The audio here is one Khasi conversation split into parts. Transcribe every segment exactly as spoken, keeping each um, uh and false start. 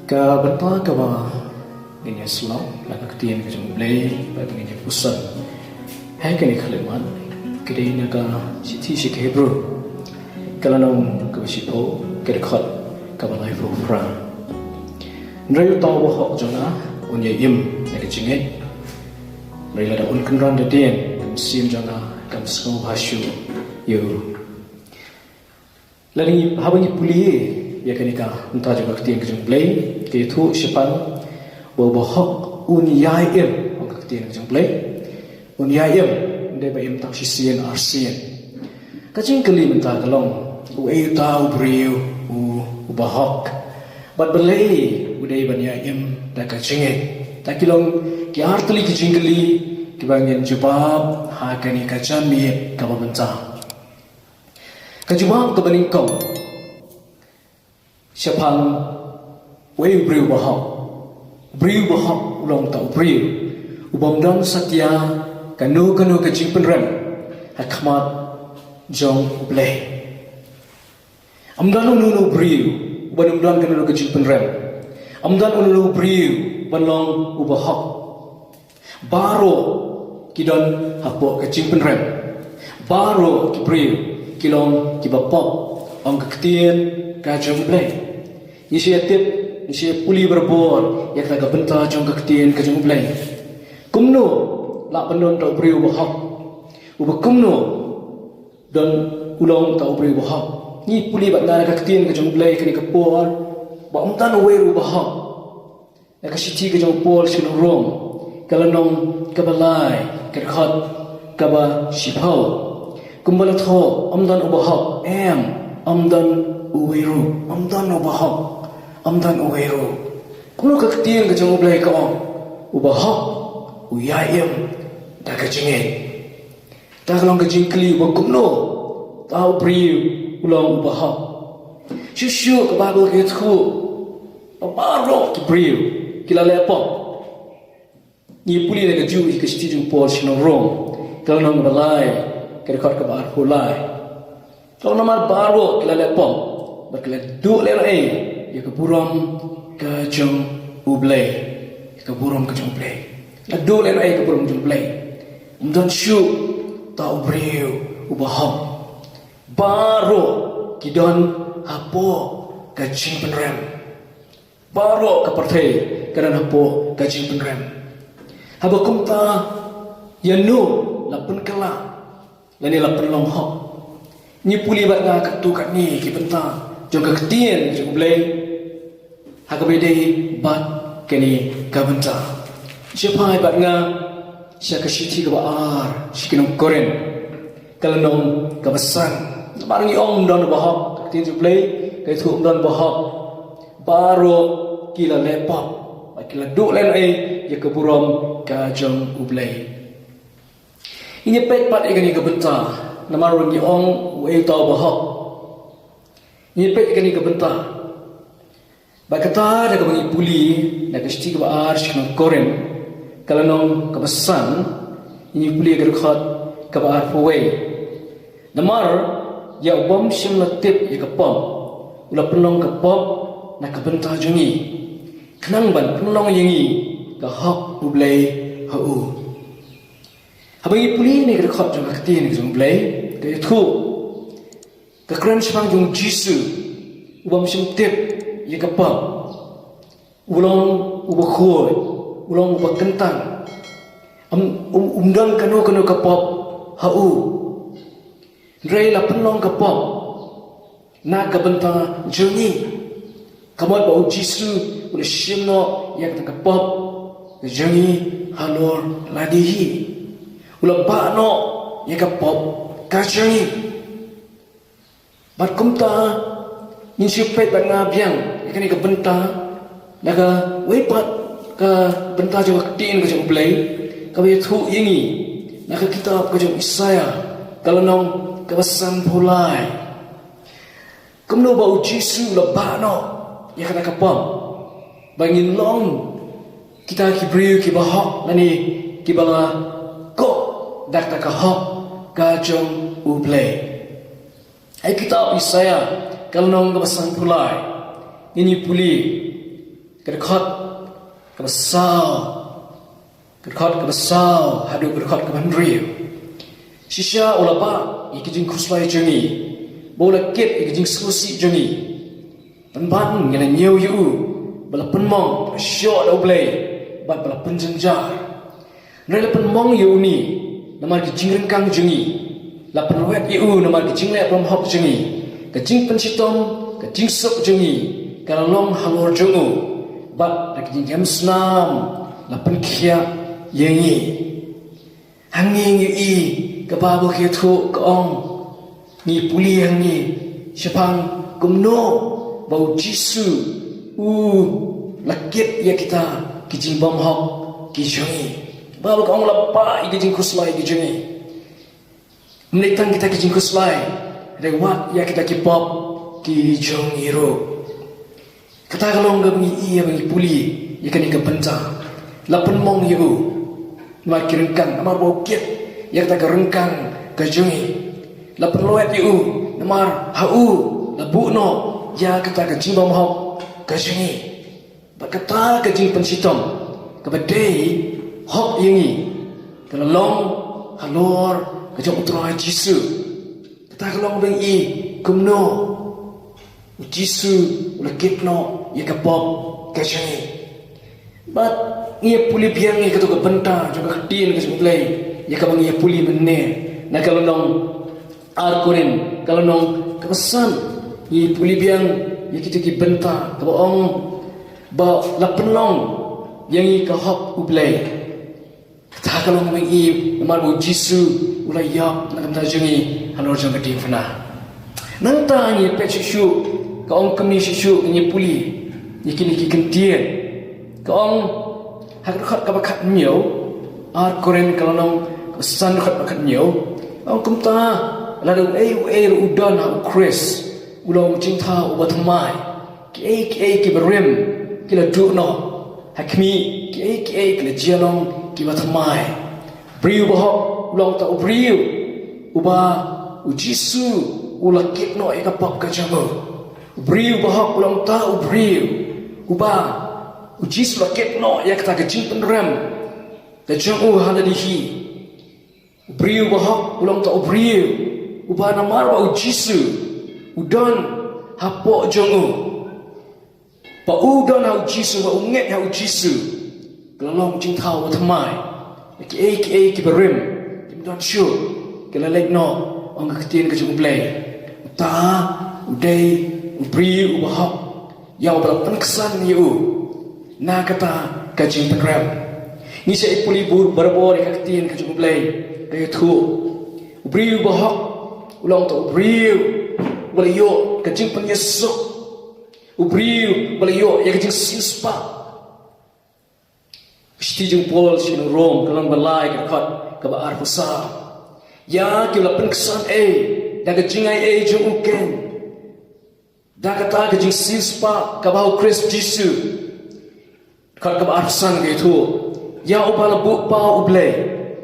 Ka bynta kaba ngin ïa shlok na ka ktien ka jong U Blei, ba ngin ïa puson ha kane ka khyllipmat, ka dei na ka shithi sha ki Hebru, ka lynnong kaba shiphew, ka dkhot kaba laiphew phra. Hynrei uta uba hok jong nga un ïa im na ka jingngeit. Hynrei lada un kynran da dien, ka mynsiem jong nga kam sngewbha shuh ïa u. Lada ngi, haba ngi pule ïa kane ka bynta jong ka ktien ka jong U Blei, ka ïathuh shaphang ba uba hok un ïai im, ong ka ktien ka jong U Blei. Un ïai im, ym dei ba im tang shisien arsien. Ka jingkylli mynta ka long, uei uta u briew u, uba hok? Bad balei u dei ban ïai im da ka jingngeit? Ta ki long ki artylli ki jingkylli kiba ngin jubab ha kane ka janmiet kaba mynta. Ka jubab kaba nyngkong shaphang uei u briew uba hok. U briew uba hok u long uta u briew ubym don satia kano kano ka jingpynrem ha khmat jong U Blei. Ym don uno uno u briew uba ym don kano kano ka jingpynrem. Ym don uno uno u briew uba long uba hok. Baroh ki don hapoh ka jingpynrem. Baroh ki briew ki long kiba pop, ong ka ktien ka jong U Blei. Ngi sa ïa tip, ngi sa ïa pule barabor ïa kata ka bynta jong ka ktien ka jong U Blei. Kumno lah ban don uta u briew uba hok? Uba kumno don u long uta u briew uba hok? Ngi pule bad nga na ka ktien ka jong U Blei kane ka por ba ym don uwei ruh uba hok. Na ka shithi ka jong u Paul sha ki nong Rom, ka lynnong kaba lai, ka dkhot kaba shiphew. Kumba la thoh, ym don uba hok, em, ym don uwei ruh, ym don uba hok, ym don uwei ruh. Kumno ka ktien ka jong U Blei ka ong, uba hok u ïai im da ka jingngeit? Ta ka long ka jingkylli ba kumno uta u briew u long uba hok. Shuh shuh ka Baibl ka ïathuh ba baroh ki briew ki la leh pop. Ngi pule na kajuh ka shithi jong u Paul sha ki nong Rom, ka lynnong kaba lai, ka dkhot kaba arphew lai. Ka ong namar baroh ki la leh pop bad ki la duh lehnohei ïa ka burom ka jong U Blei. Ïa ka burom ka jong U Blei. La duh lehnohei ïa ka burom jong U Blei. Ym don shuh uta u briew uba hok. Baroh ki don hapoh ka jingpynrem. Baroh ka pyrthei ka don hapoh ka jingpynrem. Haba kumta ïano la pynkylla lane la pynlong hok? Ngi pule bad nga katto katne ki bynta jong ka ktien jong U Blei ha kaba ïadei bad kane ka bynta. Shu phai bad nga sha ka shithi kaba ar sha ki nong Korinth, ka lynnong kaba san. Namar ngi ong ym don uba hok, ka ktien jong U Blei ka ïathuh ym don uba hok. Baroh ki la leh pop bad ki la duh lehnohei ïa ka burom ka jong U Blei. Ngi peit pat ïa kane ka bynta, namar ngi ong uei uta uba hok. Ngi peit ïa kane ka bynta. Bad kata da kaba ngi pule na ka shithi kaba ar sha ki nong Korinth, ka lynnong kaba san, ngi pule ka dkhot kaba arphew wei. Namar ïa u bym shym la tip ïa ka pop u la pynlong ka pop na ka bynta jong ngi, khnang ban pynlong ïa ngi ka hok U Blei ha u. Haba ngi pule na ka dkhot jong ka ktien ka jong U Blei, ka ïathuh, ka kren shaphang jong U Jisu, u bym shym tip ïa ka pop, u long uba khuid, u long uba kyntang. Ym, um, um don kano kano ka pop ha u. Hynrei la pynlong ka pop na ka bynta jong ngi. Ka mut ba U Jisu u la shim noh ïa kata ka pop ka jong ngi halor lade hi. U la bah noh ïa ka pop ka jong ngi. Bad kumta ngin shu peit bad nga biang ïa kane ka bynta na kawei pat ka bynta jong ka ktien ka jong U Blei kaba ïathuh ïa ngi na ka kitab ka jong u Isaiah, ka lynnong kaba sanphew lai. Kumno ba U Jisu u la bah noh ïa kata ka pop ba ngin long kita ki briew kiba hok lane kiba la koh da kata ka hok ka jong U Blei. Ha kitab Isaiah ka lynnong kaba sanphew lai, ngin ïa pule Ka dkhot kaba saw, ka dkhot kaba saw haduh ka dkhot kaba hynriew. Shisha u la bah ïa ki jingkhuslai jong ngi, bad u la kit ïa ki jingsngewsih jong ngi. Pynban ngi la ñiew ïa u ba la pynmong, ba la shoh da U Blei, bad ba la pynjynjar. Hynrei la pynmong ïa une namar ki jingryngkang jong ngi, la pynwet ïa u namar ki jingleh bymhok jong ngi. Ka jingpynshitom, ka jingsuk jong ngi ka la long halor jong u, bad da ka jingïam snam la pynkhiah ïa ngi. Hangne ngi ïohi ka Baibl ka ïathuh, ka ong, ngi pule hangne shaphang kumno ba U Jisu u la kit ïa kita ki jingbymhok ki jong ngi. Ka Baibl ka ong la bah ïa ki jingkhuslai ki jong ngi. Ym dei tang kita ki jingkhuslai, hynrei wat ïa kita ki pop ki jong ngi ruh. Kata ka long kaba ngi ïohi haba ngi pule ïa kane ka bynta. La pynmong ïa u namar ki ryngkang, namar ba u kit ïa kata ka ryngkang ka jong ngi. La pynwet ïa u namar ha u la buh noh ïa kata ka jingbymhok ka jong ngi. Bad kata ka jingpynshitom kaba dei hok ïa ngi ka la long halor ka jong U Trai Jisu. Kata ka long ba ngi ïohi kumno U Jisu u la kit noh ïa ka pop ka jong ngi. Bad ngi ïa pule biang ïa kato ka bynta jong ka ktien ka jong U Blei ïa kaba ngi ïa pule mynne, na ka lynnong ar Korinth ka lynnong kaba san. Ngi ïa pule biang ïa kita ki bynta kaba ong ba la pynlong ïa ngi ka hok U Blei. Kata ka long ba ngi ïohi namar ba U Jisu u la ïap na ka bynta jong ngi halor jong ka diengphna. Nangta ngi peit shuh shuh, ka ong kumne shuh shuh, ngi pule ïa kine ki kyntien. Ka ong ha ka dkhot kaba khathynñiew, ar Korinth ka lynnong kaba san, dkhot kaba khathynñiew, ka ong kumta, lada uei uei ruh u don ha U Khrist, u long jingthaw uba thymmai. Kiei kiei kiba rim ki la duh noh, ha khmih, kiei kiei ki la jia long kiba thymmai. U briew bahok u long uta u briew uba U Jisu u la kit noh ïa ka pop ka jong u. U briew bahok u long uta u briew uba U Jisu u la kit noh ïa kata ka jingpynrem ka jong u ha lade hi. U briew bahok u long uta u briew uba namar ba U Jisu u don hapoh jong u. Ba u don ha U Jisu, ba u ngeit ha U Jisu, ka la long jingthaw uba thymmai. Kiei kiei kiba rim kim don shuh, ki la leit noh, ong ka ktien ka jong U Blei. Uta u dei u briew uba hok ïa uba la pynksan ïa u na kata ka jingpynrem. Ngi sa ïa pule bun barabor ïa ka ktien ka jong U Blei ka ïathuh, u briew uba hok u long uta u briew uba la ïoh ka jingpynïasuk, u briew uba la ïoh ïa ka jingsiewspah. Ka shithi jong u Paul sha ki nong Rom ka lynnong ba lai, ka dkhot kaba arphew saw. Ïa kiba la pynksan ei da ka jingai ei jong u keiñ, da kata ka jingsiewspah kaba ha U Khrist Jisu. Dkhot kaba arphew san ka ïathuh, ïa uba la buh paw U Blei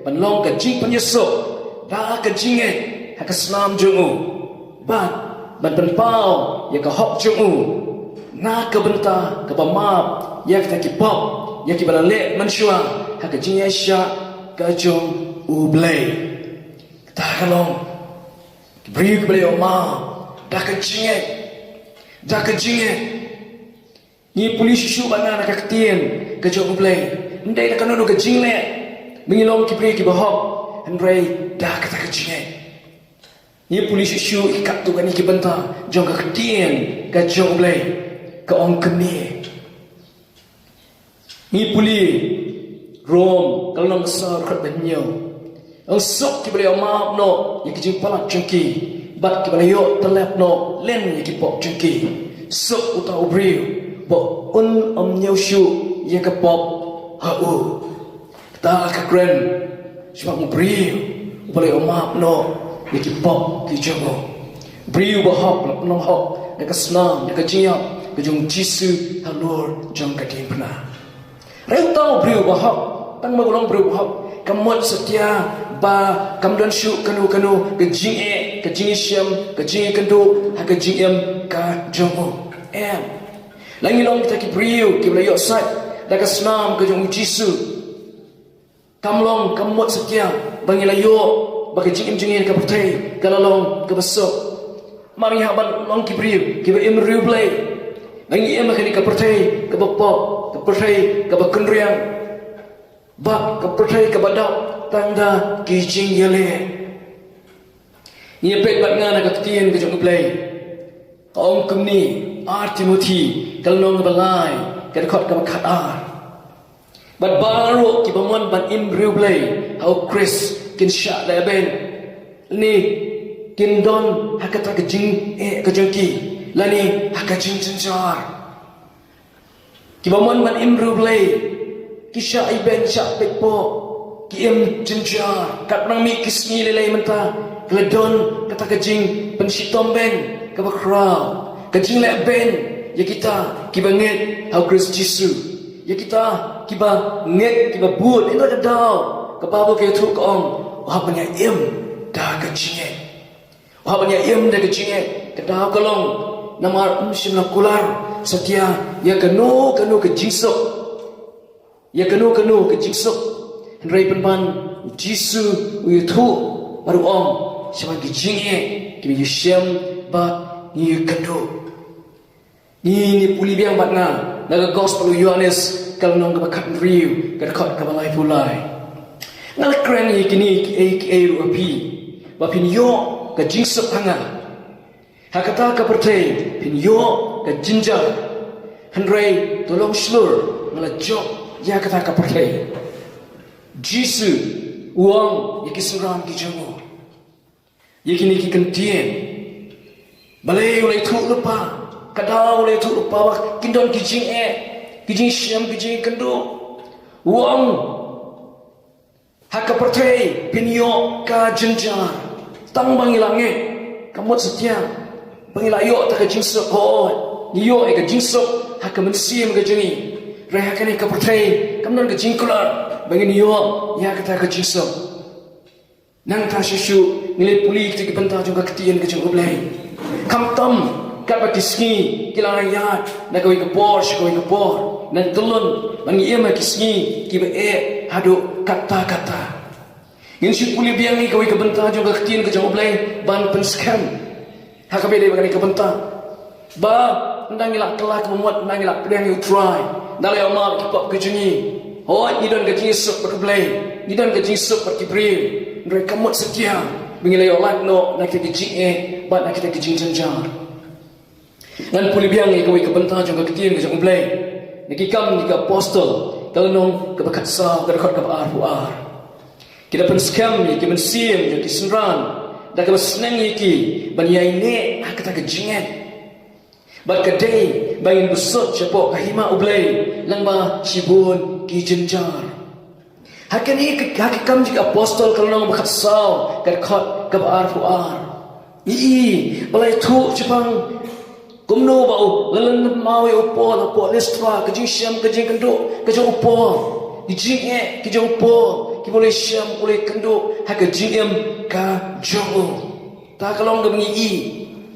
ban long ka jingpynïasuk da ka jingngeit ha ka snam jong u, bad ban pynpaw ïa ka hok jong u na ka bynta kaba map ïa kita ki pop, ïa kiba la leh mynshuwa ha ka jingïaishah ka jong U Blei. Kata ka long ki briew kiba la ïoh map da ka jingngeit, da ka jingngeit. Ngi pule shuh shuh ba na ka ktien ka jong U Blei, ym dei da kano kano ka jingleh ba ngi long ki briew kiba hok, hynrei da kata ka jingngeit. Ngi pule shuh shuh ïa katto katne ki bynta jong ka ktien ka jong U Blei. Ka ong kumne. Ngi pule Rom ka lynnong kaba saw, dkhot ba hynñiew. Ong suk kiba la ïoh map noh ïa ki jingpalat jong ki, bad kiba la ïoh tyllep noh lem ïa ki pop jong ki. Suk uta u briew ba un ym ñiew shuh ïa ka pop ha u. Kata ka kren shaphang u briew uba la ïoh map noh ïa ki pop ki jong u. Briew ba hok, la pynlong hok da ka snam, da ka jingïap ka jong U Jisu halor jong ka diengphna. Hynrei uta u briew ba hok, tang ba u long briew ba hok, kam mut satia ba kam don shuh kano kano ka jingeh, ka jingïashem, ka jingïakynduh ha ka jingim ka jong u. Em. La ngi long kita ki briew kiba la ïoh sait da ka snam ka jong u Jisu. Kam long, kam mut satia ba ngi la ïoh ba ka jingim jong ngi ha ka pyrthei ka la long kaba suk. Namar ngi hap ban long ki briew kiba im riewblei. Ba ngi im ha kane ka pyrthei kaba pop, ka pyrthei kaba kynriang, bad ka pyrthei kaba dap tang da ki jingïaleh. Ngi ïa peit bad nga na ka ktien ka jong U Blei. Ka ong kumne, Ar Timothi ka lynnong kaba lai, ka dkhot kaba khatar. Bad baroh kiba mon ban im riewblei ha U Khrist kin shah lehbeiñ, ne kin don ha kata ka jingeh ka jong ki, lane ha ka jingjynjar. Kiba mon ban im riewblei ki shah ibeiñ, shah peit pop, ki im jynjar. Katba nang mih ki sngi lei lei mynta, ki la don kata ka jingpynshitom beiñ kaba khraw, ka jinglehbeiñ ïa kita kiba ngeit ha U Khrist Jisu. Ïa kita kiba ngeit, kiba bud, ynda ka daw ka Baibl ka ïathuh, ka ong, u hap ban ïa im da ka jingngeit. U hap ban ïa im da ka jingngeit. Ka daw ka long namar um shym la kular satia ïa kano kano ka jingsuk, ïa kano kano ka jingsuk. Hynrei pynban U Jisu u ïathuh bad u ong, shaphang ki jingeh kiba ngi shem bad ngi ïakynduh. Ngi, ngi pule biang bad nga na ka Gospel u Ïoannis, ka lynnong kaba khathynriew, ka dkhot kaba laiphew lai. Nga la kren ïa kine kiei kiei ruh ha phi, ba phin ïoh ka jingsuk ha nga. Ha kata ka pyrthei phin ïoh ka jynjar, hynrei to long shlur, nga la jop ïa kata ka pyrthei. Jisu u ong ïa ki synran ki jong u. Ïa kine ki kyntien, balei u la ïathuh lypa? Ka daw u la ïathuh lypa ba kin don ki jingeh, ki jingshem, ki jingkynduh. U ong, ha ka pyrthei phin ïoh ka jynjar. Tang ba ngi la ngeit, ka mut satia ba ngi la ïoh ta ka jingsuk, hooid, ngi ïoh ïa ka jingsuk ha ka mynsiem ka jong ngi. Hynrei ha kane ka pyrthei kam don ka jingkular ba ngin ïoh ïa kata ka jingsuk. Nangta shuh shuh ngi la pule kita ki bynta jong ka ktien ka jong U Blei. Khamtam katba ki sngi ki la ïaid na kawei ka por sha kawei ka por, nang tyllun ban ngi im ha ki sngi kiba eh haduh katta katta. Ngin shu pule biang ïa kawei ka bynta jong ka ktien ka jong U Blei ban pynskhem. Ha kaba ïadei bad kane ka bynta, ba ynda ngi la kylla ka bamut, ynda ngi la pdiang ïa U Trai, ynda la ïoh map ki pop ki jong ngi, hooid, ngi don ka jingsuk bad U Blei, ngi don ka jingsuk bad ki briew. Hynrei ka mut satia ba ngi la ïoh lait noh na kita ki jingeh bad na kita ki jingjynjar. Ngan pule biang ïa kawei ka bynta jong ka ktien ka jong U Blei na Ki Kam ki Apostol, ka lynnong kaba khatsaw, ka dkhot kaba arphew ar. Ki da pynskhem ïa ki mynsiem jong ki synran da kaba sneng ïa ki ban ïaineh ha kata ka jingngeit. Bad ka dei ba ngin bsut shapoh ka hima U Blei lyngba shibun ki jynjar. Ha kane ka, ha Ki Kam ki Apostol, ka lynnong ba khatsaw, ka dkhot kaba arphew ar, ngi i ba la ïathuh shaphang kumno ba u la lyndet maw ïa u Paul hapoh Listra, ka jingshem ka jingkynduh ka jong u Paul, ki jingeh ki jong u Paul kiba u la shem, u la kynduh ha ka jingim ka jong u. Ta ka long kaba ngi i,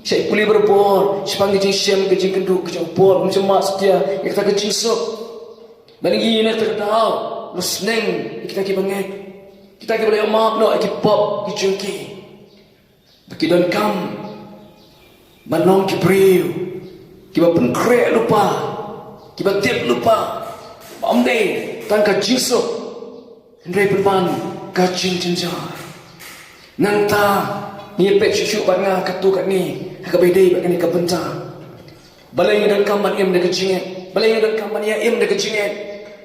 sha i pule barabor shaphang ka jingshem ka jingkynduh ka jong u Paul, um shym mad satia ïa kata ka jingsuk. Ba ngi i na kata ka daw, la sneng ïa kita kiba ngeit, kita kiba la ïoh map noh ïa ki pop ki jong ki. Ba ki donkam ban long ki briew kiba pynkhreh lypa, kiba tip lypa ba ym dei tang ka jingsuk, hynrei pynban ka jingjynjar. Nangta ngi peit shuh shuh bad nga katto katne ha kaba ïadei bad kane ka bynta. Balei ngi donkam ban im da ka jingngeit? Balei ngi donkam ban ïa im da ka jingngeit?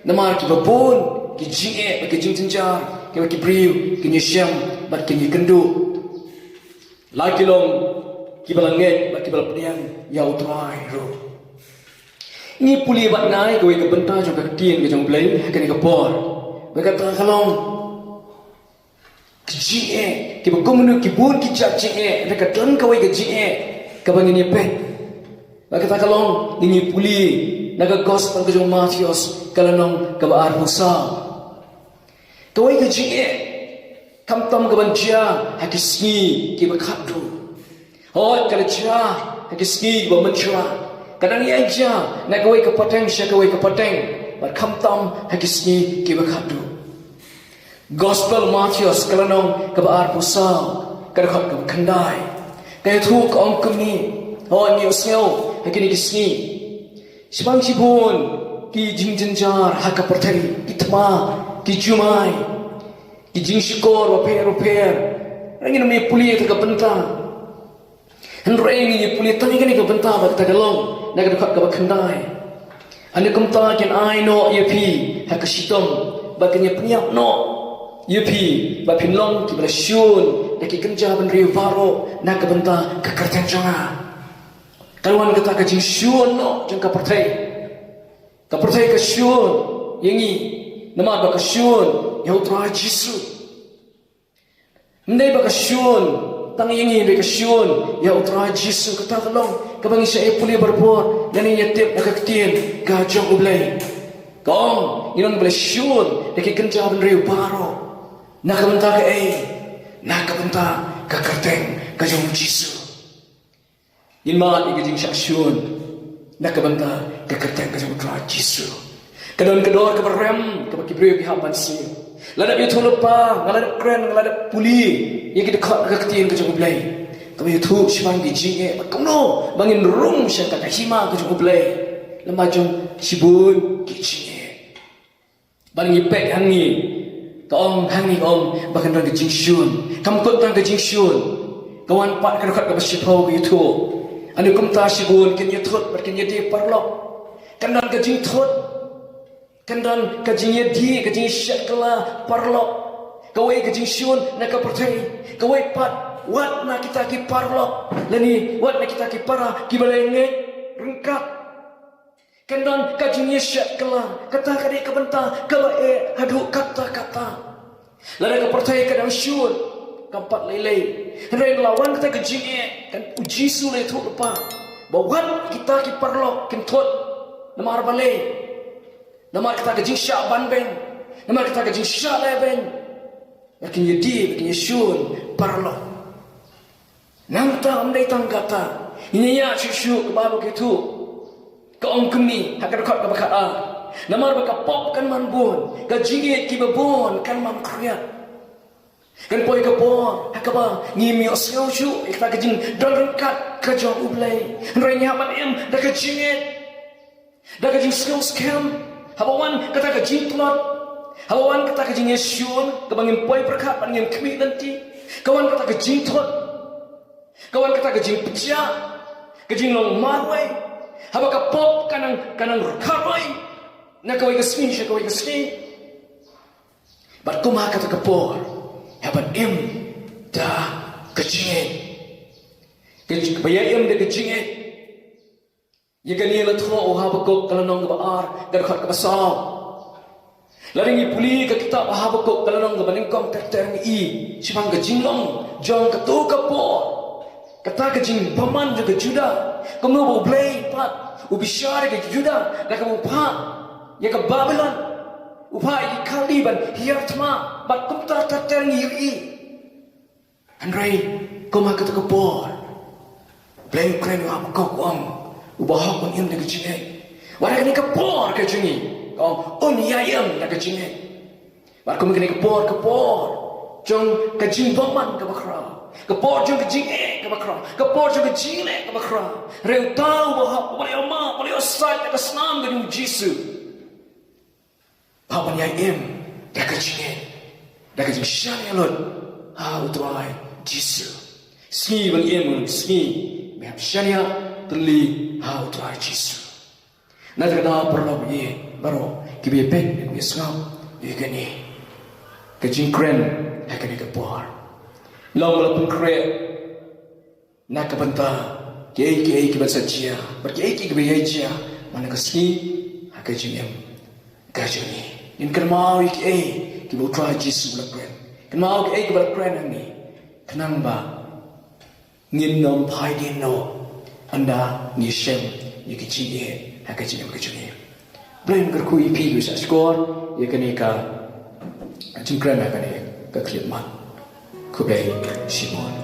Namar kiba bun ki jingeh bad ki jingjynjar kiba ki briew kin ïashem bad kin ïakynduh, la ki long kiba la ngeit bad kiba la pdiang ïa U Trai ruh. Ngi pule bad nga ïa kawei ka bynta jong ka ktien ka jong U Blei ha kane ka por. Ba kata ka long ki jingeh kiba kumno, ki bun ki jait jingeh, hynrei ka don kawei ka jingeh kaba ngin ïa peit. Ba kata ka long, ngin ïa pule na ka Gospel ka jong u Mathaios, ka lynnong kaba arphew saw. Kawei ka jingeh khamtam kaban jia ha ki sngi kiba khatduh. Hooid, ka la jia ha ki sngi kiba mynshwa. Ka dang ïaid jia na kawei ka pateng sha kawei ka pateng, bad khamtam ha ki sngi kiba khatduh. Gospel Mathaios ka lynnong kaba arphew saw, ka dkhot kaba khyndai, ka ïathuh ka ong kumne: Hooid, ngi ïohsngew ha kine ki sngi shaphang shibun ki jingjynjar ha ka pyrthei, ki thma, ki jumai, ki jingshukor bapher bapher. Ngin ym ïa pule ïa kata ka bynta. Hynrei ngin ïa pule tang ïa kane ka bynta ba kata ka long na ka dkhot kaba khyndai. Hynrei kumta kin ai noh ïa phi ha ka shitom, bad kin ïa pynïap noh ïa phi, ba phin long kiba la shun da ki kynja bynriew baroh na ka bynta ka kyrteng jong nga. Ka wan kata ka jingshun noh jong ka pyrthei. Ka pyrthei ka shun ïa ngi namar ba ka shun ïa U Trai Jisu. Ym dei ba ka shun tang ïa ngi, ba ka shun ïa U Trai Jisu. Kata ka long kaba ngi shah ïa pule barabor, lane ïa tip na ka ktien ka jong U Blei. Ka ong, ngi long ba la shun da ki kynja bynriew baroh. Na ka bynta kaei? Na ka bynta ka kyrteng ka jong U Jisu. Ngin mad ïa ka jingshah shun na ka bynta ka kyrteng ka jong U Trai Jisu. Ka don ka dor kaba rem kaba ki briew ki hap ban siew. Lada ïathuh lypa, nga la dep kren, nga la dep pule ïa ki dkhot ka ktien ka jong U Blei, kaba ïathuh shaphang ki jingeh, ba kumno ba ngin rung sha ka hima ka jong U Blei lem bad jong shibun ki jingeh. Ba ngi peit hangne, ka ong hangne, ka ong ba kan don ka jingshun. Kam kut tang ka jingshun, ka wan pat ka dkhot kaba shiphew ka ïathuh: Hynrei kumta shibun kin ïathut bad kin ïadie paralok. Kan don ka jingthut, kan don ka jingïadie, ka jingïashah kylla paralok. Kawei ka jingshun na ka pyrthei, kawei pat wat na kita ki paralok, lane wat na kita ki para kiba la ngeit ryngkat. Kan don ka jingïashah kylla, kata ka dei ka bynta kaba eh haduh katta katta. Lada ka pyrthei ka dang shun, kam pat lei lei. Hynrei la wan kata ka jingeh, kan U Jisu u la ïathuh lypa ba wat kita ki paralok kin thut. Namar balei? Namar kata ka jingshah banbeiñ, namar kata ka jingshah lehbeiñ, ba kin ïadie, ba kin ïashun paralok. Nangta ym dei tang kata, ngin ïa shuh shuh, ka Baibl ka ïathuh, ka ong kumne ha ka dkhot kaba khatar: Namar ba ka pop kan man bun, ka jingïeit kiba bun kan man khriat. Kan poi ka por ha kaba ngim ïohsngew shuh ïa kata ka jingdon ryngkat ka jong U Blei, hynrei ngi hap ban im da ka jingïeit, da ka jingsngew skhem. Haba wan kata ka jingtlot, haba wan kata ka jingïashun kaba ngim poi pyrkhat bad ngim khmih lynti, ka wan kata ka jingthut, ka wan kata ka jingpyrshah, ka jinglong marwei. Haba ka pop ka nang, ka nang rkhar roi na kawei ka sngi sha kawei ka sngi. Bad kum ha kata ka por, hap ban im da ka jingïeit. Ka jing-, ba ïa im da ka jingïeit. Ïa kane la thoh u Habakuk ka lynnong kaba ar, ka dkhot kaba saw. Lada ngi pule ka kitab Habakuk ka lynnong kaba nyngkong ter ter, ngi i shaphang ka jinglong jong kato ka por, kata ka jingbymman jong ka Judah. Kumno ba U Blei pat u bishar ïa ka Judah da kaba u phah ïa ka Babilon, u phah ïa ki Khaldi ban hiar thma, bad kumta ter ter ngi ïohi. Hynrei kum ha kata ka por, Blei u kren ïa u Habakuk, u ong, u bahok un im da ka jingïeit. Wat ha kane ka por ka jong ngi, ka ong, un ïai im da ka jingïeit. Bad kum ha kane ka por, ka por jong ka jingbymman kaba khraw, ka por jong ka jingeh kaba khraw, ka por jong ka jingleh kaba khraw, hynrei uta u bahok uba la ïohmad, uba la ïohsait da ka snam ka jong U Jisu, u hap ban ïai im da ka jingïeit, da ka jingshaniah lut ha U Trai Jisu. Sngi ba ngi im, sngi ba ngi hap shaniah tylli ha U Trai Jisu. Na kata ka daw, paralok ïeit baroh kiba ïa peit, kiba ïa sngap ïa kane ka jingkren ha kane ka por, long ba la pynkhreh na ka bynta kiei kiei kiban sa jia, bad kiei kiei kiba ïai jia man la ka sngi ha ka jingim ka jong ngi. Ngin kynmaw ïa kiei kiba U Trai Jisu u la kren, kynmaw kiei kiba la kren hangne, khnang ba ngin ym phai dien noh ynda ngi shem ïa ka jingim ha ka jingim ka jong ngi. Blei un kyrkhu ïa phi kiba shah shkor ïa kane ka jingkren ha kane ka khlieh mat. Khublei shibun.